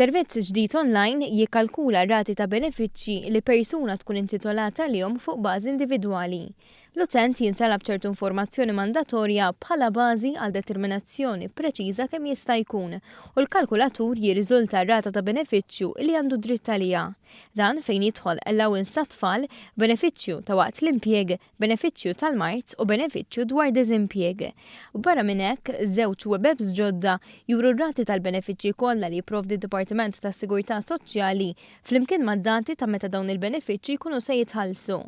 Servizz ġdid online jikkalkula r-rati ta' benefiċċji li persuna tkun intitolata għalihom fuq bażi individwali. L-utent jintalab ċertu informazzjoni mandatorja bħala bażi għal determinazzjoni preċiża kemm jista' jkun u l-kalkulatur jirriżulta r-rata ta' benefiċċju li għandu dritt għaliha. Dan fejn jidħol allowance tat-tfal, benefiċċju ta' waqt l-impjieg, benefiċċju tal-mard u benefiċċju dwar diżimpjieg. Barra minn hekk, żewġ web apps ġodda juru r-rati tal-benefiċċji kollha li jipprovdi d-Dipartiment tas-Sigurtà Soċjali flimkien mad-dati ta' meta dawn il-benefiċċji jkunu se jitħallsu.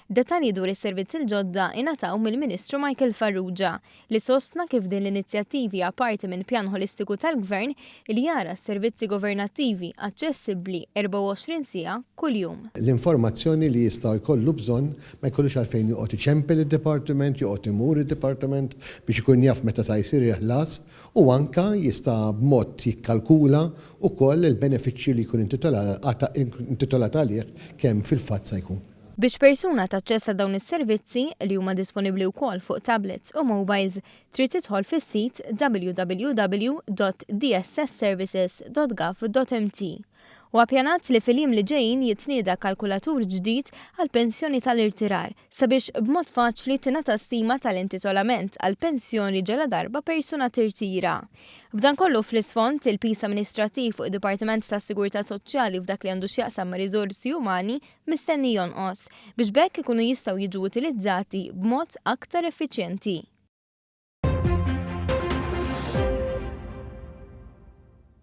Dettalji dwar is-servizzi l-ġodda ingħataw mill-Ministru Michael Farrugia, li sostna kif din l-inizjattiva hija parti minn pjan ħolistiku tal-Gvern li jara s-servizzi governattivi aċċessibbli 24 siegħa kuljum. L-informazzjoni li jista' jkollu bżonn ma jkollux għalfejn joqgħod iċempel id-dipartiment, joqgħod imur id-dipartiment biex ikun jaf meta sa jsir il-ħlas u anke jista' b'mod jikkalkula wkoll il-benefiċċju li jkun intitolat għalih kemm fil-fatt sa jkun. Biex persuna taċċessa dawn is-servizzi, li huma disponibbli wkoll fuq tablets u mobiles, trid tidħol fis-sit www.dsservices.gov.mt. Huwa ppjanat li fil-jiem li ġejjin jitnieda kalkulatur ġdid għall-pensjoni tal-irtirar sabiex b'mod faċli tingħata stima tal-intitolament għall-pensjoni ġaladarba persuna tirtira. B'dan kollu fl-isfond, il-piż amministrattiv fuq id-Dipartiment tas-Sigurtà Soċjali f'dak li għandu x'jaqsam ma' riżorsi umani mistenni jonqos, biex b'hekk ikunu jistgħu jiġu utilizzati b'mod aktar effiċjenti.